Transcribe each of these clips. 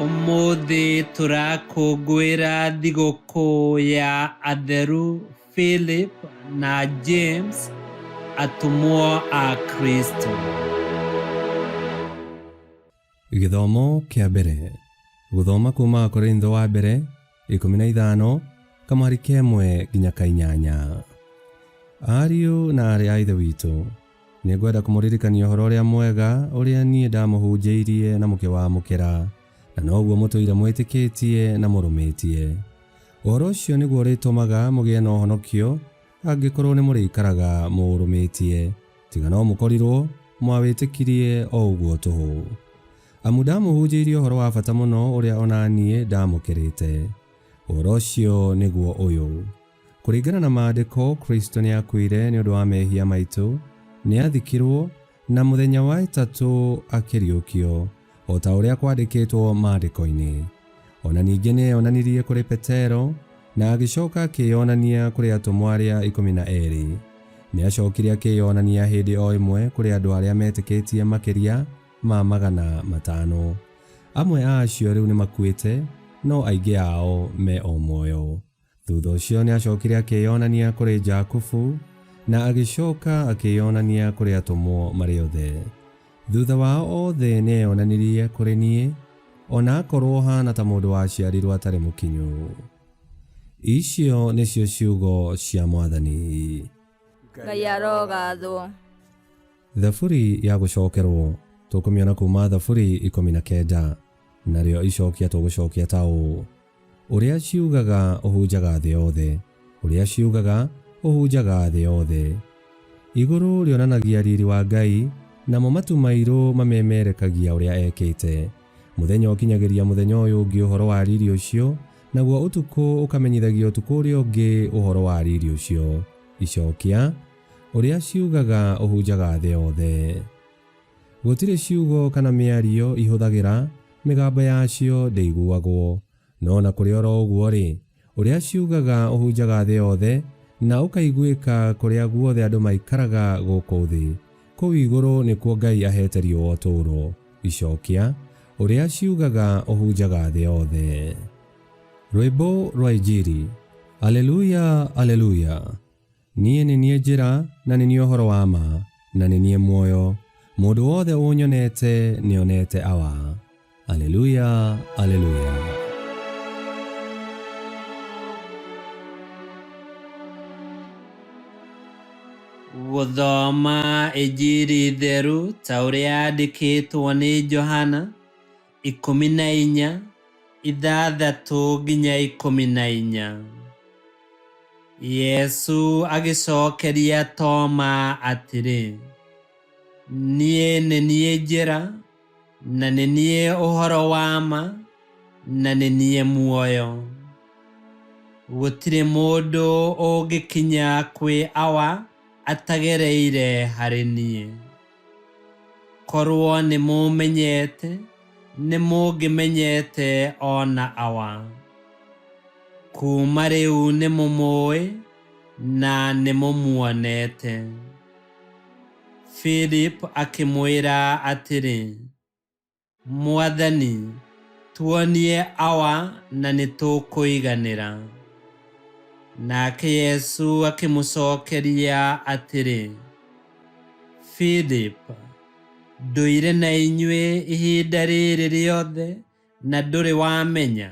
Ũmũthĩ tũrakũngũĩra thigũkũ ya Atheru Philip na James, atũmwo a Kristo. Gĩthomo kĩa mbere. Gũthoma kuuma Akorintho wa mbere 15 kamũhari ka ĩmwe nginya ka inyanya. Ariũ na aarĩ a Ithe witũ, nĩngwenda kũmũririkania ũhoro ũrĩa mwega ũrĩa niĩ ndamũhunjĩirie na mũkĩwamũkĩra, na noguo mũtũire mwĩtĩkĩtie na mũrũmĩtie. Ũhoro ũcio nĩguo ũrĩtũmaga mũgĩe na ũhonokio, angĩkorwo nĩmũrĩikaraga mũũrũmĩtie, tiga no mũkorirwo mwawĩtĩkirie o ũguo tũhũ. Amu ndamũhunjĩirie ũhoro wa bata mũno ũrĩa o na niĩ ndaamũkĩrĩte. Ũhoro ũcio nĩguo ũyũ, Kũringana na Maandĩko, Kristo nĩakuire nĩ ũndũ wa mehia maitũ, nĩathikirwo, na mũthenya wa ĩtatũ akĩriũkio, o ta ũrĩa kwandĩkĩtwo Maandĩko-inĩ. O na ningĩ nĩeyonanirie kũrĩ Petero, na agĩcoka akĩĩyonania kũrĩ atũmwo arĩa 12. Nĩacokire akĩĩyonania hĩndĩ o ĩmwe kũrĩ andũ arĩa metĩkĩtie makĩria ma 500. Amwe a acio rĩu nĩmakuĩte, no aingĩ ao me o muoyo. Thutha ũcio nĩacokire akĩĩyonania kũrĩ Jakubu, na agĩcoka akĩĩyonania kũrĩ atũmwo marĩ othe. Thutha wao othe nĩeyonanirie kũrĩ niĩ, o na akorwo haana ta mũndũ waciarirwo atarĩ mũkinyu. Icio nĩcio ciugo cia Mwathani. Ngai arogathwo. Thaburi ya gũcokerwo tũkũmĩona kuuma Thaburi 19, narĩo icokia tũgũcokia ta ũũ: Ũrĩa ciugaga ũhunjaga thĩ yothe, ũrĩa ciugaga ũhunjaga thĩ yothe. Igũrũ rĩonanagia riri wa Ngai, namo matu mairũ mamemerekagia ũrĩa ekĩte. Mũthenya ũkinyagĩria mũthenya ũyũ ũngĩ ũhoro wa riri ũcio, naguo ũtukũ ũkamenyithagia ũtukũ ũrĩa ũngĩ ũhoro wa riri ũcio. Icokia, Ũrĩa ciugaga ũhunjaga thĩ yothe. Gũtirĩ ciugo kana mĩario ihũthagĩra, mĩgambo yacio ndĩiguagwo. No na kũrĩ oro ũguo-rĩ, ũrĩa ciugaga ũhunjaga thĩ yothe, na ũkaiguĩka kũrĩa guothe andũ maikaraga gũkũ thĩ. Kũu igũrũ nĩkuo Ngai aheete riũa ũtũũro. Icokia, Ũrĩa ciugaga ũhunjaga thĩ yothe. Rwĩmbo rwa Injiri. Aleluya, Aleluya! Niĩ nĩ niĩ njĩra, na nĩ niĩ ũhoro wa ma, na nĩ niĩ muoyo. Mũndũ wothe ũnyonete nĩonete Awa. Aleluya, Aleluya. Gũthoma Injiri theru ta ũrĩa yandĩkĩtwo nĩ Johana 14, 6 nginya 14. Yesũ agĩcokeria Toma atĩrĩ, Niĩ nĩ niĩ njĩra, na nĩ niĩ ũhoro wa ma, na nĩ niĩ muoyo. Gũtirĩ mũndũ ũngĩkinya kwĩ Awa atagereire harĩ niĩ. Korwo nĩ mũmenyete, nĩ mũngĩmenyete o na Awa. Kuuma rĩu nĩ mũmũũĩ na nĩ mũmuonete. Philip akĩmwĩra atĩrĩ, Mwathani, tuonie Awa na nĩ tũkũiganĩra. Nake Yesu akĩmũcokeria atĩrĩ, Philip, ndũire na inyuĩ ihinda rĩrĩ rĩothe na ndũrĩ wamenya?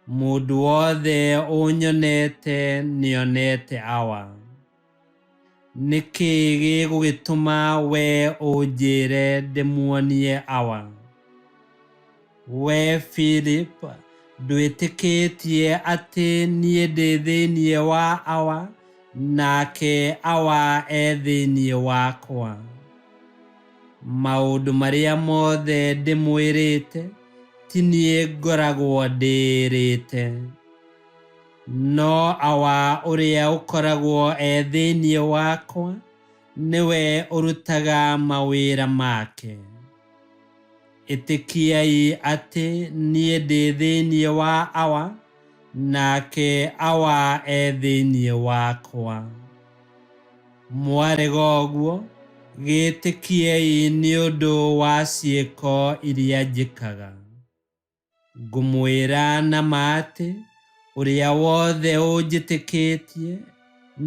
Mũndũ wothe ũnyonete nĩonete Awa. Nĩ kĩĩ gĩgũgĩtũma wee ũnjĩre ndĩmuonie Awa? Wee Philip, ndwĩtĩkĩtie atĩ niĩ ndĩ thĩinĩ wa Awa, nake Awa e thĩinĩ wakwa? Maũndũ marĩa mothe ndĩmwĩrĩte, ti niĩ ngoragwo ndĩĩrĩte. No Awa ũrĩa ũkoragwo e thĩinĩ wakwa, nĩwe ũrutaga mawĩra make. Ĩtĩkiai atĩ niĩ ndĩ thĩinĩ wa Awa, nake Awa e thĩinĩ wakwa. Mwarega ũguo, gĩĩtĩkiei nĩ ũndũ wa ciĩko iria njĩkaga. Ngũmwĩra na ma atĩ ũrĩa wothe ũnjĩtĩkĩtie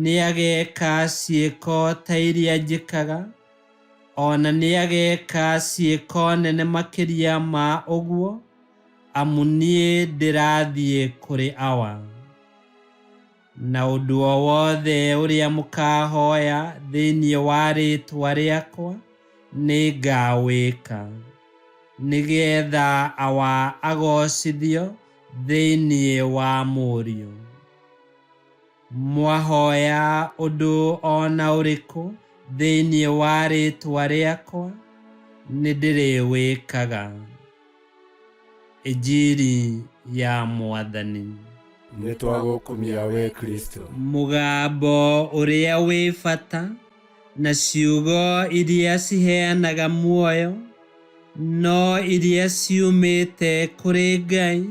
nĩageeka ciĩko ta iria njĩkaga, o na nĩageeka ciĩko nene makĩria ma ũguo, amu niĩ ndĩrathiĩ kũrĩ Awa. Na ũndũ o wothe ũrĩa mũkahoya thĩinĩ wa rĩĩtwa rĩakwa, nĩngawĩka, nĩgeetha Awa agoocithio thĩinĩ wa Mũriũ. Mwahoya ũndũ o na ũrĩkũ thĩinĩ wa rĩĩtwa rĩakwa, nĩndĩrĩwĩkaga. Injiri ya Mwathani. Nĩ twagũkumia we Kristo. Mũgambo ũrĩa wĩ bata na ciugo iria ciheanaga muoyo no iria ciumĩte kũrĩ Ngai,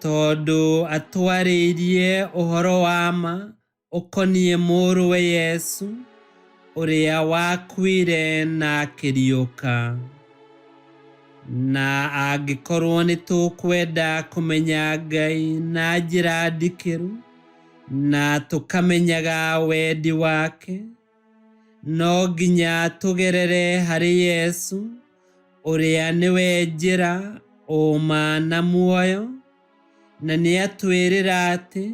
tondũ atwarĩirie ũhoro wa ma ũkoniĩ Mũrũwe Yesu, ũrĩa wakuire na akĩriũka. Na angĩkorwo nĩtũkwenda kũmenya Ngai na njĩra ndikĩru na tũkamenyaga wendi wake, no nginya tũgerere harĩ Yesu, ũrĩa nĩwe njĩra, ũũma na muoyo, na nĩatwĩrĩra atĩ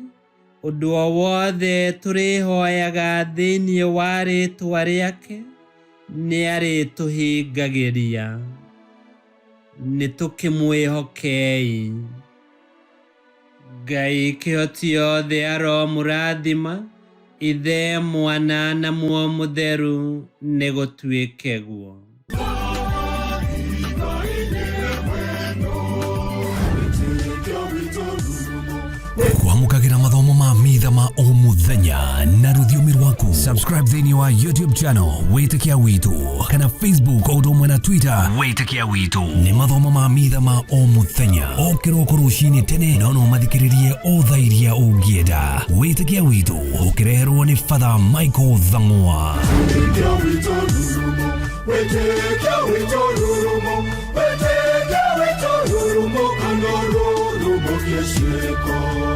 ũndũ o wothe tũrĩhoyaga thĩinĩ wa rĩĩtwa rĩake nĩarĩtũhingagĩria. Nĩtũkĩmwĩhokei. Ngai kĩhoti yothe aromũrathima, Ithe, Mwana na Muoyo Mũtheru, nĩgũtuĩke guo. Kwamũkagĩra mathomo ma mitha ma o mũthenya na rũthiomi rwaku. Subscribe thĩinĩ wa YouTube channel Wĩtĩkia Witũ kana Facebook o ũndũ ũmwe na Twitter Wĩtĩkia Witũ. Nĩ mathomo ma mitha ma o mũthenya o kĩroko rũcinĩ tene, no no mathikĩrĩrie o thaa iria ũngĩenda. Wĩtĩkia Witũ ũkĩreherwo nĩ Father Michael Thang'wa. Wĩtĩkia witũ rurumo, wĩtĩkia witũ rurumo, wĩtĩkia witũ rurumo, kana rurumo kĩciĩko.